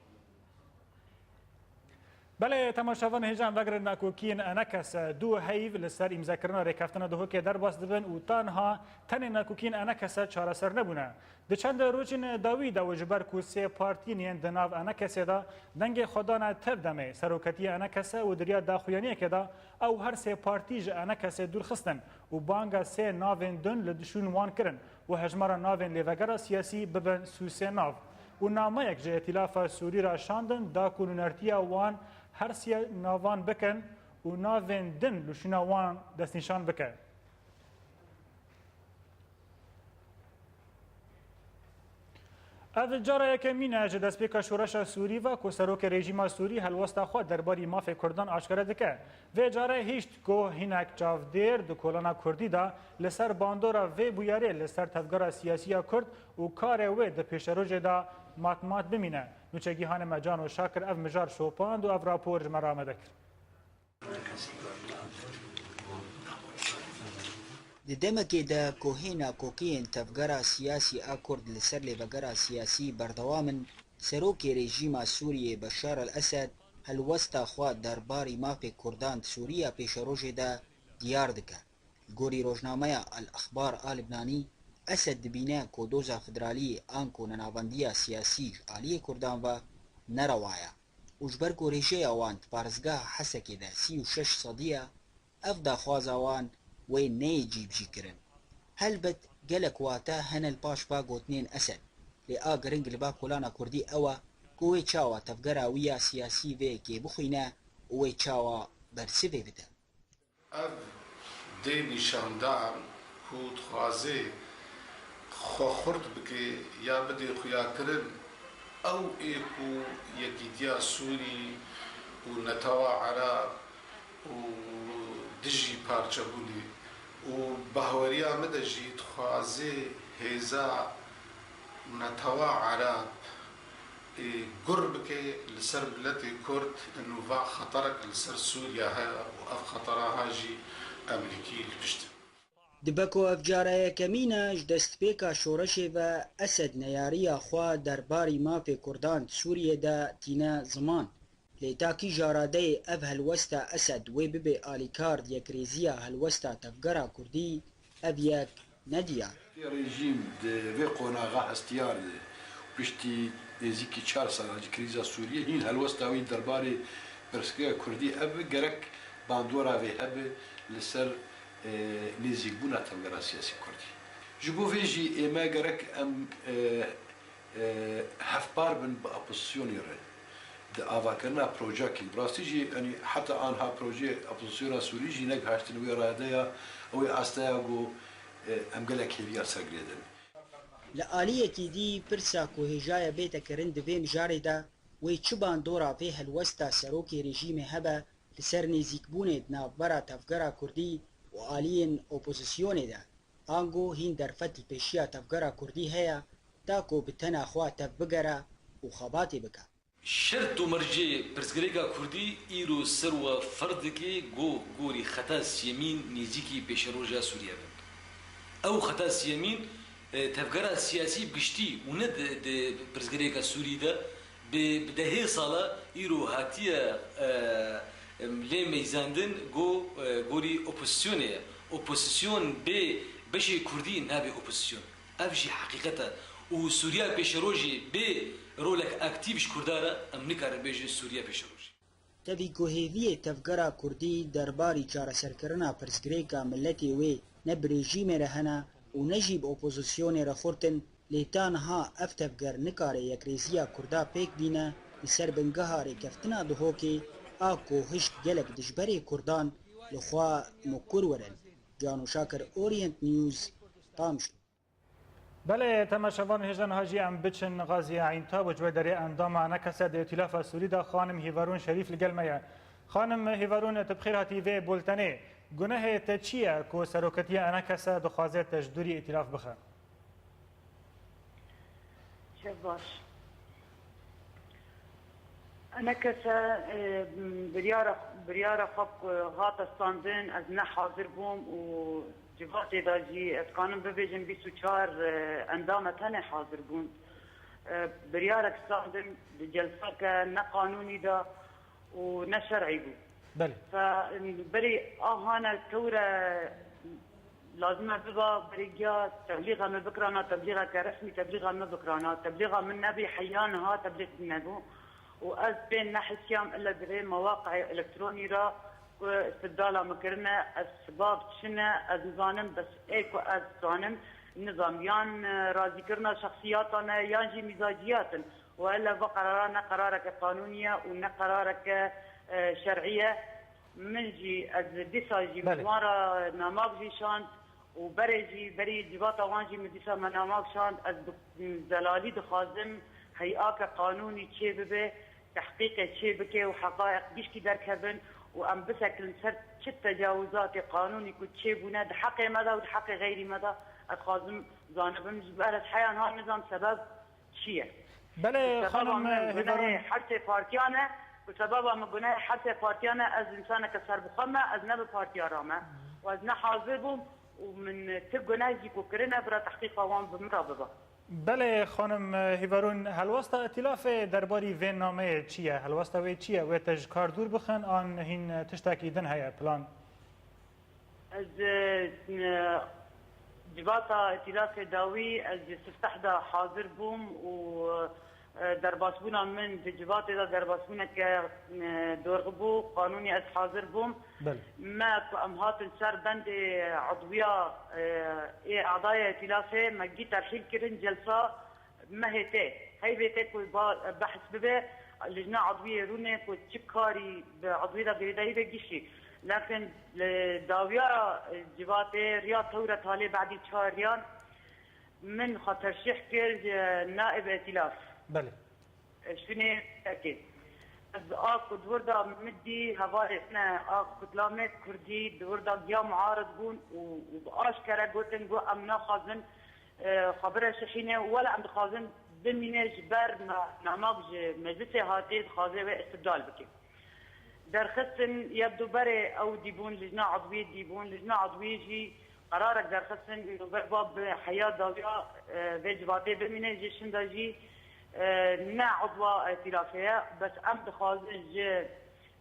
Belê, temaşevan hêja em vegerin nakokiyên ENKS du heyv li ser îmzekirina rêkeftina Duhokê derbas dibin û ta niha tenê nakokiyên ENKS çareser nebûne. Di çend rojên dawî de û ji ber ku sê partiyên yên di nav ENKSê de dengê xwe dane tev demê, seroketiya ENKS û di riya daxuyaniyekê de ew her sê partî ji ENKSê dûr xistin û banga sê navên din li dişûn wan kirin û hejmara navên lêvegera siyasî bibin sî û sê nav û nameyek ji Îtîlafa Sûrî re şandin da ku nûnertiya wan her sê navan bikin û navên din li şûna wan destnîşan bike. Ev cara yekemîn e ji destpêka şoreşa Sûrî ve ku serokê rejîma Sûrî helwesta xwe derbarî mafê Kurdan aşkere dike. Vê carê hişt ku hinek çavdêr di kolana Kurdî de li ser bandora vê bûyerê li ser tevgera siyasî ya Kurd û karê wê di pêşerojê de matmat bimîne. Nûçegihanê me Cano Şakir ev mijar şopand û ev rapor ji me re amade kir. Di demekê de ku hê nakokiyên tevgera siyasî a Kurd li ser lêvegera siyasî berdewam in, serokê rejîma Sûriyê Beşar el Esed helwesta xwe derbarî mafê Kurdan di Sûriya pêşerojê de diyar dike. Li gorî rojnameya El Exbar a Libnanî, Esed dibîne ku doza federaliyê anku nenavendiya siyasî ji aliyê Kurdan ve nerewa ye û ji ber ku rêjeya wan di parêzgeha Hesekê de sî û şeş sedî ye, ev daxwaza wan wê neyê cîbicîkirin. Helbet gelek wate hene li paş va gotinên Esed, lê a giring li ba kolana Kurdî ew e ku wê çawa tevgera wî ya siyasî vê yekê bixwîne û wê çawa bersivê bide. Ev dê nîşandan ku dixwaze xwe xurt bike ya bidê xuyakirin, ew ê ku Yekîtiya Sûrî û Netewa Ereb û dijî parçebûnê Û bahweriya min de jî dixwaze hêza netewa Ereb ê gur bike li ser miletê Kurd, nûva xeterek li ser Sûriye heye û ev xetera ha jî Amerîkî li pişt e. Dibe ku ev cara yekemîn e ji destpêka şoreşê ve Esed neyariya xwe derbarî mafê Kurdan di Sûriyê de tîne ziman. Lê ta kîja radeyê ev helwesta Esed wê bibe alîkar di yekrêziya helwesta tevgera Kurdî, ev yek ne diyar. Rejîm di vê qonaxa hestiyar de piştî nêzîkî çar sala ji krîza Sûriyê hîn helwesta wî derbarê pirsgirêka Kurdî hebe, gerek bandora vê hebe li ser, e, nêzîkbûna tevgera siyasî Kurdî. Ji bo vê jî ê me gerek em, e, e, hevpar bin bi opozisyonê re di avakirina projekî. Bi rastî jî, yanî heta anha projeyê opozisyona Sûrî jî negihaştin wê radeya, ew ê asteya ku, e, em gelek hêviya ser girêdin. Li aliyekî dî pirsa ku hêjaye bête kirin di vê mijarê de, wê çi bandora vê helwesta serokê rejîmê hebe li ser nêzîkbûnê di navbera tevgera Kurdî û aliyên opozisyonê de, ango hîn derfetî pêşiya tevgera Kurdî heye ta ku bi tena xwe tev bigere û xebatê bike. Şert û mercê pirsgirêka Kurdî îro ser we ferz dike ku gorî xeta siyemîn nêzîkî pêşeroja Sûriye bin. Ew xeta siyemîn, e, tevgera siyasî bi giştî û ne di, di pirsgirêka Sûrî de bi, bi dehê sala îro hatiye, e, em, lê meyzandin ku, e, gorî opozisyonê ye. Opozisyon bê beşê Kurdî nabe opozisyon. Ev jî heqîqet e. Û Sûriya pêşerojê bê rolek aktîf ji Kurda re, em nikarin bêjin Sûriya pêşerojê. Tevî ku hêviyê tevgera Kurdî derbarî çareserkirina pirsgirêka miletê wê ne bi rejîmê re hene û ne jî bi opozisyonê re xurt in, lê ta niha ev tevger nikare yekrêziya Kurda pêk bîne li ser bingeha rêkeftina Duhokê, a ku hişk gelek dijberê Kurdan li xwe mukur werin. Cano Şakir, Orient News, Qamişlo. Belê, temaşevan, hêja niha jî em biçin Xaziye Eyntab û ji wê derê endama Enekese di Îtîlafa Sûrî de xanim Hîvarûn Şerîf li gel me ye. Xanim Hîvarûn, tu bi xêr hatî vê bultenê. Gunehê te çi ye ku seroketiya Enekese dixwaze te ji dûrî Îtîlaf bixe? Şev baş. Enekese, e, biryara, biryara xwe ku hate standin, ez ne hazir bûm û civatê de jî ez kanim bibêjim bîst û çar, e, endame tenê hazir bûn. E, biryarek standin di celsake ne qanûnî de û ne şer'î bû. Belê. Fe, berî ahane tewre lazim e biba, berî giya teblîxa me bikirana, teblîxeke resmî teblîxa me bikirana. Teblîxa min nebî, heya niha teblîx nebû. Û ez pê nehisiyam ille di vê mewaqeyê elektronî re ku istibdala min kirine, ez sibab çi ne, ez nizanim, bes ê ku ez zanim, nizam yan, e, razîkirina şexsiyatan e, yan jî mîzaciyat in. Wele va qerara ne qerareke qanûnî ye û ne qerareke, e, şer'î ye. Min jî, ez dîsa jî Belê. Wan re namag jî şand û berê jî, berî civata wan jî min dîsa me namag şand. Ez bi zelalî dixwazim heyake qanûnî çê bibe, tehqîqê çê bike û heqayeq gişkî derkevin û em bisekilin ser çi tecawizatê qanûnî ku çêbûne di heqê me de û di heqê xeyrî me de. Ez xwazim zanibim, ji ber ez heya niha nizam sebeb çi ye? Belê, Sebeba xanim, min e, gunehê Hîvarûn. Her sê partiyan e, ku sebeba min gunehê her sê partiyan e, ez însaneke serbixwe me, ez ne bi partiya re me. Û ez ne hazir bûm û min ti guneh jî ku kirine, bira tehqîqa wan bi min re bibe. Belê, xanim, e, Hîvarûn, helwesta Îtîlafê derbarî vê nameyê çi ye? Helwesta wê çi ye? Wê te ji kar dûr bixin an hîn tiştekî din heye, plan? Ez, e, civata Îtîlafê Dawî, ez ji sifteh de hazir bûm û, e, derbasbûna min di civatê de derbasbûneke, e, dorxî bû, qanûnî ez hazir bûm. Belê. Me ku em hatin ser bendê edwiya, e, ê adayê Îtîlafê me gî terhîl kirin celsa mehê tê, heyvê tê ku ba-, behs bibe, lijna edwiyê rûnê ku çi karî bi edwiyê de girêdayî be gişî. Lakin li dawiya civatê riya tewre talê badî çar riyan min xwe terşîh kir ji naib îtîlaf. Belê. Şûnê pekê. Ez a ku di wir de min dî hevalên me a kutlamê kurdî di wir de giya muarid bûn û, û bi aşkere gotin, got, em naxwazin, e, xwe bire şihînê û wele em dixwazin bimîne ji ber na-, namak ji meclisê hatê dixwaze wê îstibdal bike. Derxistin ya du berê ew dîbûn, lijna edwî dîbûn, lijna edwî jî qerarek derxistin, li ber ba bi heya dawiya, e, vê civatê bimîne, ji şinda jî, e, ne edwa îtîlafê ye, bes em dixwazin ji,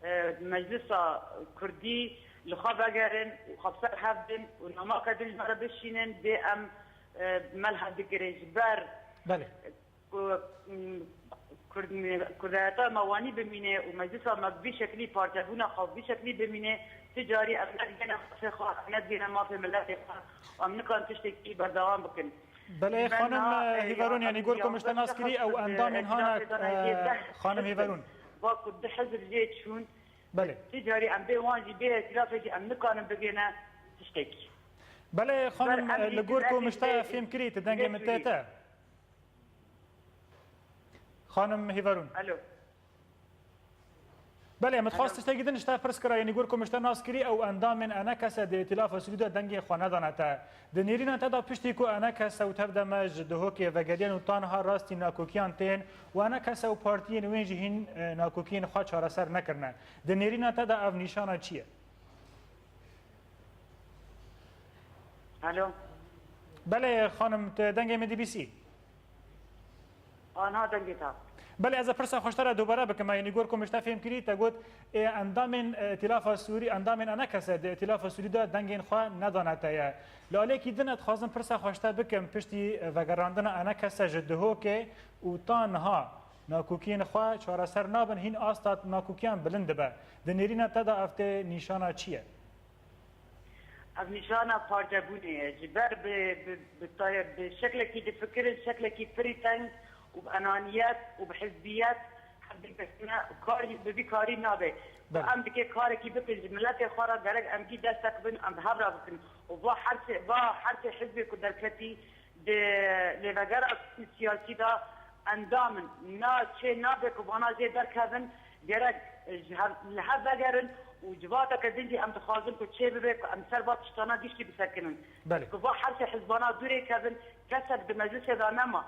e, meclisa kurdî li xwe vegerin û xwe bi ser hev bin û namaka din ji me re bişînin, bê em, e, me li hev digire ji ber Belê. ku, mm, Kurd-, Kurdayeta me wanî bimîne û meclisa me bi vî şeklî parçebûna xwe bi vî şeklî bimîne, ti carî em nedigihîne mafê xwe, em nedigihîne mafê miletê xwe û em nikan tiştekî berdewam bikin. Belê, Ji ber xanim, niha, e, Hîverûn, ya yanî em gor ya ku min ji te nas kirî, ew endamên hana, e, xanim Hîverûn. Va ku du hizb jê çûn. Belê. Ti carî em bê wan jî bê îtîlafê jî em nikarin bigihîne tiştekî. Belê, xanim, Ber em li gor ku min ji te fêm kirî, ti dengê min tê te. Xanim Hîverûn. Alo. Belê, min dixwest Alo. tiştekî din ji te pirs kira, yanî gor ku min ji te nas kirî, ew endamên ENKS'ê di Îtîlafa Sûrî de dengê xwe nedane te. Di nêrîna te de piştî ku ENKS û TEV-DEM'e ji Duhokê vegeriyan û ta niha rastî nakokiyan tên û ENKS û partiyên wên jî hîn, e, nakokiyên xwe çareser nekirine. Di nêrîna te de ev nîşana çi ye? Alo. Belê, xanim, tu dengê min dibîsî? Anha dengê te. Belê, ez ê pirsa xwe ji te re dubare bikim. Yanî gor ku min ji te fêm kirî, te got, ê, endamên, e, Îtîlafa Sûrî, endamên ENKS'ê di Îtîlafa Sûrî de dengên xwe nedane te ye. Li aliyekî din ez dixwazim pirsa xwe ji te bikim, piştî, e, vegerandina ENKS'ê ji Duhokê û ta niha nakokiyên xwe çareser nabin, hîn asta nakokiyan bilind dibe. Di nêrîna te de ev tê nîşana çi ye? Ev nîşana parçebûnê ye. Ji ber bi, bi, bi taye-, bi şeklekî difikirin, şeklekî pirî teng û bi enaniyet û bi hizbiyet hev digihîne, kar bi vî karî nabe. Belê. Em dike karekî bikin ji miletê xwe re, gerek em gî destek bin, em bi hev re bikin. Û va her sê, va her sê hizbê ku derketî, di lêvegera siyasî de endam in. Na çê nabe ku vana jê derkevin, gerek ji hev, li hev vegerin û civateke din jî em dixwazin ku çê bibe ku em ser va tiştana giştî bisekinin. Belê. Ku va her sê hizbana dûrê kevin, kesek di meclisê de nema.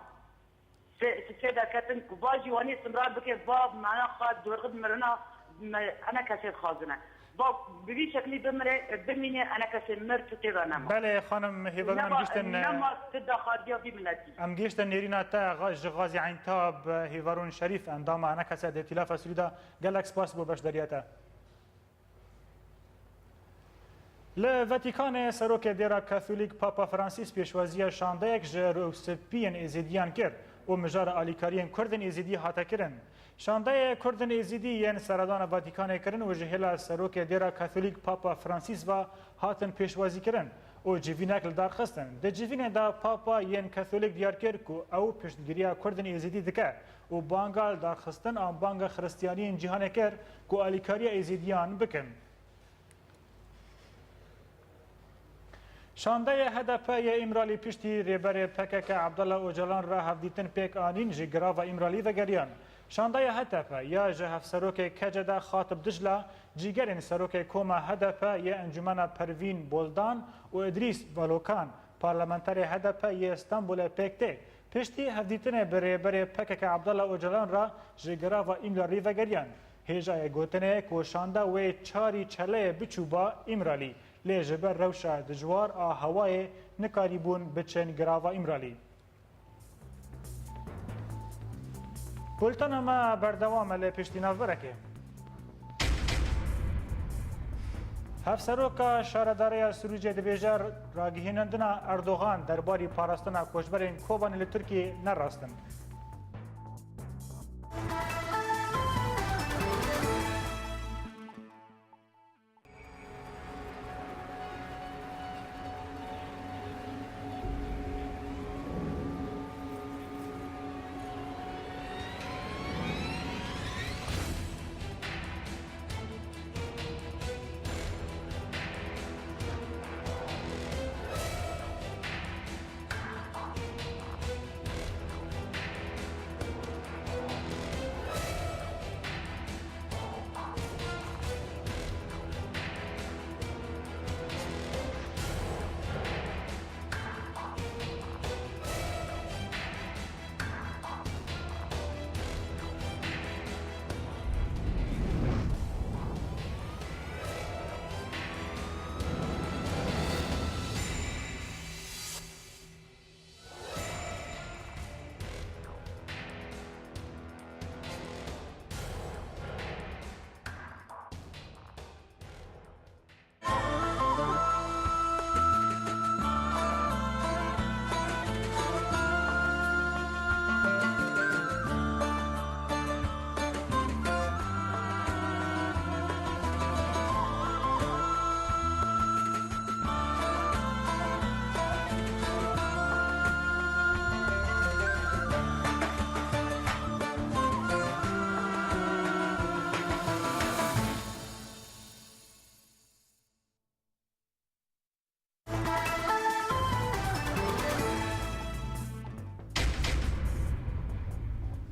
Sê, sê derketin ku va jî wanî istimrar bike, va mana xwe dorxi mirina me, ENKS'ê dixwazine. Bak, bi vî şeklî bimire, bimîne, ENKS'ê mir, tu tê de nema. Belê, xanim Hêverûn, em Nema, gihiştin, nema tu daxwaziya vî miletî. Em gihiştin nêrîna te, xa-, ji Xazî Eyntab, Hêverûn Şerîf, endama ENKS'ê di Îtîlafa Sûrî de, gelek spas bo beşdariya te. Li Vatîkanê serokê dêra Katholîk Papa Fransîs pêşwaziya şandeyek ji rûspiyên Êzîdiyan kir û mijara alîkariyên Kurdên Êzîdî hate kirin. Şandeyê Kurdên Êzîdî yên seredana Vatîkanê kirin û ji hêla serokê dêra Katholîk Papa Fransîs ve hatin pêşwazîkirin û civînek li dar xistin. Di civînê de Papa yên Katholîk diyar kir ku ew piştgiriya Kurdên Êzîdî dike û banga li dar xistin an banga Xiristiyaniyên cîhanê kir ku alîkariya Êzîdiyan bikin. Şandeyê H D P yê Îmralî piştî rêberê P K K Abdullah Ocalan re hevdîtin pêk anîn ji girava Îmralî vegeriyan. Şandeyê H D P ya ji hevserokê K C D Xatib Dicla, cîgerên serokê koma H D P yê Encûmena Pervîn Boldan û Idrîs Valokan, parlamenterê H D P yê Stenbolê pêk tê. Piştî hevdîtinê bi rêberê P K K Abdullah Ocalan re ji girava Îmralî vegeriyan. Hêjayê gotinê ku şanda wê çarî çeleyê biçûba Îmralî, lê ji ber rewşa dijwar a hewayê nikarîbûn biçin girava Îmralî. Bultena me berdewam e, lê piştî navberekê. Hevseroka Şaredareya Sirûcê dibêje, ragihînandina Erdogan derbarî parastina koçberên Kobanê li Tirkiyê ne rast in.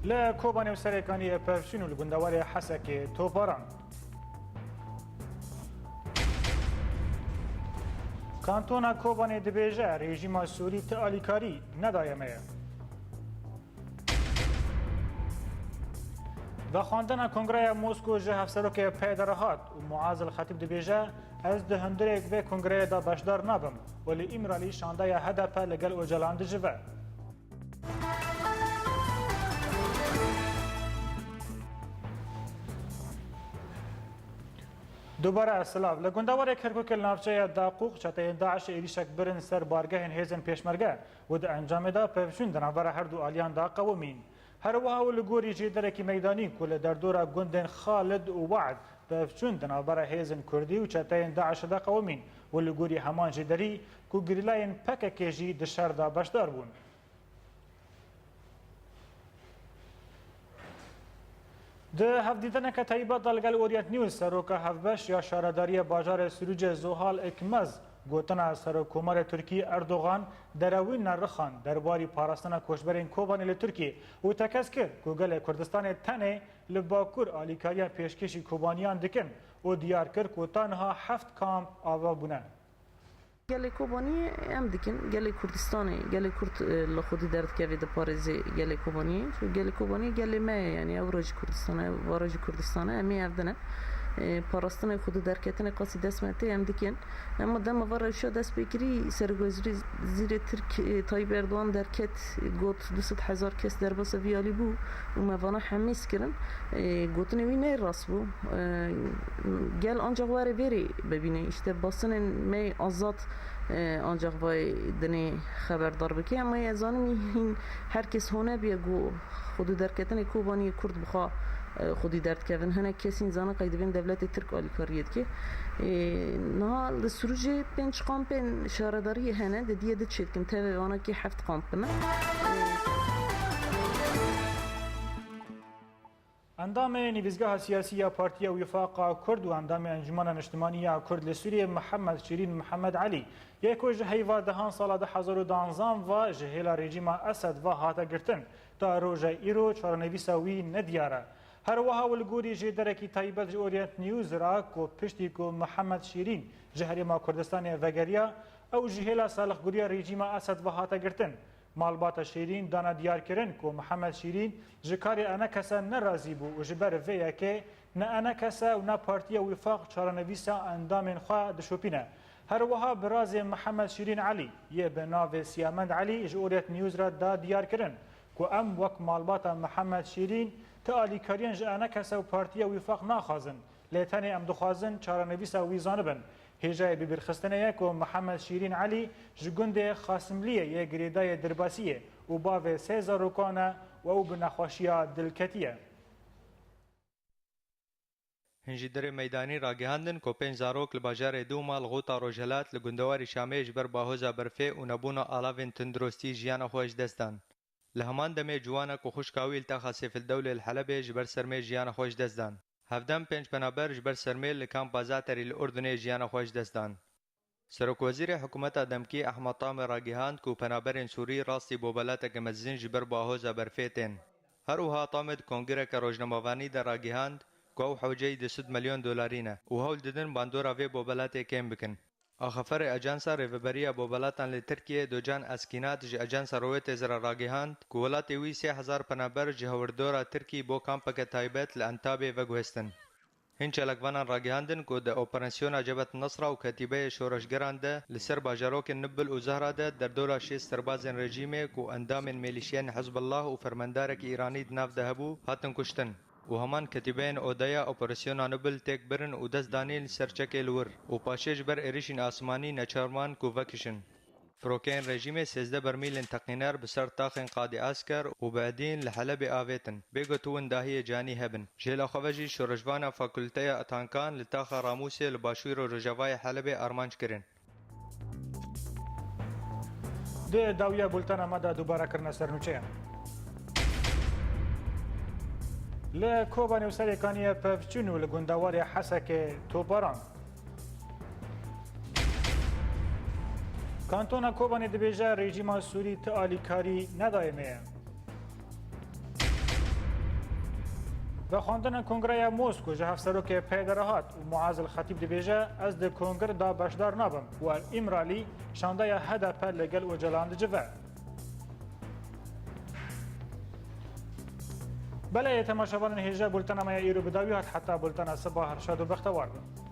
Li Kobanê û Serêkaniyê pevçûn û li gundewarê Hesekê toparan. Kantona Kobanê dibêje, rejîma Sûrî ti alîkarî nedaye me ye. Vexwendina Kongreya Mosko ji Hevserokê PYD'ê re hat û Muaz El Xetîb dibêje, ez di hundirêk vê kongreyê de beşdar nabim û li Îmralî şandeya H D P li gel Ocalan dicive. Dubare silav. Li gundewarê Kerkûkê li navçeya Daqûq çeteyên DAIŞ'ê êrîşek birin ser bargehên hêzên pêşmerge û di encamê de pevçûn di navbera her du aliyan de qewimîn. Her wiha û li gorî jêderekî meydanî ku li derdora gundên Xalid û We'd pevçûn di navbera hêzên Kurdî û çeteyên DAIŞ'ê de qewimîn û li gorî heman jêderî ku gerîlayên P K K jî di şer de beşdar bûn. Di hevdîtineke taybet de li gel Orient News, seroka hevbeş ya şaredariyê bajarê Sirûcê Zuhal Ekmez gotina Serokkomarê Tirkî Erdogan derewîn nerixan derbarî parastina koçberên Kobanê li Tirkî û tekez kir ku gelê Kurdistanê tenê li Bakur alîkariya pêşkêşî Kobaniyan dikin û diyar kir ku ta niha heft kamp ava bûne. Gelê Kobaniyê em dikin, gelê Kurdistanê, gelê Kurd, e, li xwedî derdikeve diparêzê gelê Kobaniyê. Çünkü gelê Kobaniyê gelê me ye, yani ew re jî Kurdistan e, ew vare jî Kurdistan e, em ê ev din e. E, parastinê xwedî derketinê qasî dest me tê em dikin. Ema dema va rewşa dest pê kirî, Serokvezîrê Tirk, e, Tayyip Erdoğan derket, got du sed hezar kes derbasa vî alî bû û me vana hemîs kirin. E, gotinê wî ne rast bû. E, gel ancak were vêrê bibîne. İşte basınên me azad, e, ancak vay dinê xeberdar bike. Ama ez zanim hîn her kes hone bîye ku xwedî derketinê Kobaniyê Kurd bixwa, e, xwedî derdikevin. Hinek kesîn zana qey divên devletê Tirk alîkariyê dike. E, niha li Sirûcê pênc kampên şaredariyê hene, di diyê di çêdikin. Tevê vana kê heft kamp bine. Endamê Nivîzgeha Siyasî ya Partiya Wîfaqa Kurd û endamê Encûmena Niştimanî ya Kurd li Sûriyê Mihemed Şîrîn Mihemed Elî yê ku ji heyva dehan sala du hezar û danzan ve ji hêla rejîma Esed ve hate girtin, ta roja îro çarenivîsa wî nediyar e. Her wiha û li gorî jêderekî taybet ji Orient News re ku piştî ku Mihemed Şîrîn ji Herêma Kurdistanê vegeriya, ew ji hêla salixguriya rejîma Esed ve hate girtin. Malbata Şîrîn dane diyarkirin ku Mihemed Şîrîn ji karê enekese nerazî bû û ji ber vê yekê ne enekese û ne Partiya Wîfaq çarenivîsa endamên xwe dişopîne. Her wiha birazê Mihemed Şîrîn Elî yê bi navê Siyamend Elî ji Orient News re da diyarkirin ku em wek malbata Mihemed Şîrîn ti alîkariyên ji enekese û Partiya Wîfaq naxwazin. Lê tenê em dixwazin çarenivîsa wî zanibin. Hêjayê bibîrxistinê ye ku Mihemed Şîrîn Elî ji gundê Xasimliyê yê girêdayê Dirbasiyê û bavê sê zarokan e û ew bi nexweşiya dil ketiye. Hin jî derê meydanî ragihandin ku pênc zarok li bajarê Dûma li Xûta Rojhilat li gundewarî Şamê ji ber bahoza berfê û nebûna alavên tunduristî jiyana xwe ji dest dan. Li heman demê ciwanek û xwişka wî li taxa Sêfildewlê li Helebê ji ber sermê jiyana xwe ji dest dan. Hevdem pênc penaber ji ber sermê li kampa Zaterî li Urdunê jiyana xwe ji dest dan. Serokwezîrê hikûmeta demkî Ehmed Tamê ragihand ku penaberên Sûrî rastî bobelateke mezin ji ber bahoza berfê tên. Her wiha Tamê di kongireke rojnamevanî de ragihand ku ew hewceyî du sed milyon dolarî ne û hewl didin bandora vê bobelatê kêm bikin. Axaferê Ajansa Rêveberiya Bobelatan li Tirkiyê Docan Eskinat ji Ajansa Rowêtêz re ragihand ku welatê wî sê hezar penaber ji hawirdora Tirkî bo kampeke taybet li Entabê veguhestin. Hin çalakvanan ragihandin ku di operasyona Cebhet Nesra û ketîbeyê şoreşgeran de li ser bajarokên Nibil û Zehra de derdora şêst serbazên rejîmê ku endamên mêlîşiyên Hizbullah û fermendarekî Îranî di nav de hebû, hatin kuştin. Û heman ketîbeyên Odeya operasyona Nibil têk birin û dest danîn li ser çekê li wir û paşê ji ber êrişên asmanî neçar man ku vekişin. Firokeyên rejîmê sêzdeh bermîlên teqîner bi ser taxên Qadî Esker û Beedîn li Helebê avêtin, bêguh tu windahiyê canî hebin. Ji hêla xwe ve jî şoreşvana Fakulteya Tankan li taxa Ramûsê li başûr û rojavayê Helebê armanc kirin. Di dawiya bultena me de dubare kirine ser nûçeyan. Li Kobanê û Serêkaniyê pevçûn û li gundewarê Hesekê toparan. Kantona Kobanê dibêje, rejîma Sûrî ti alîkarî nedayê me ye. Vexwendina Kongreya Mosko ji Hevserokê P D R hat û Muaz El Xetîb dibêje, Ez di kongre de beşdar nabim û li Îmralî şandeya H D P li gel Ocalan dicive. Belê, temaşevanên hêja, bultena me ya îro bi dawî hat, heta bultena siba her şad û bextewar bin.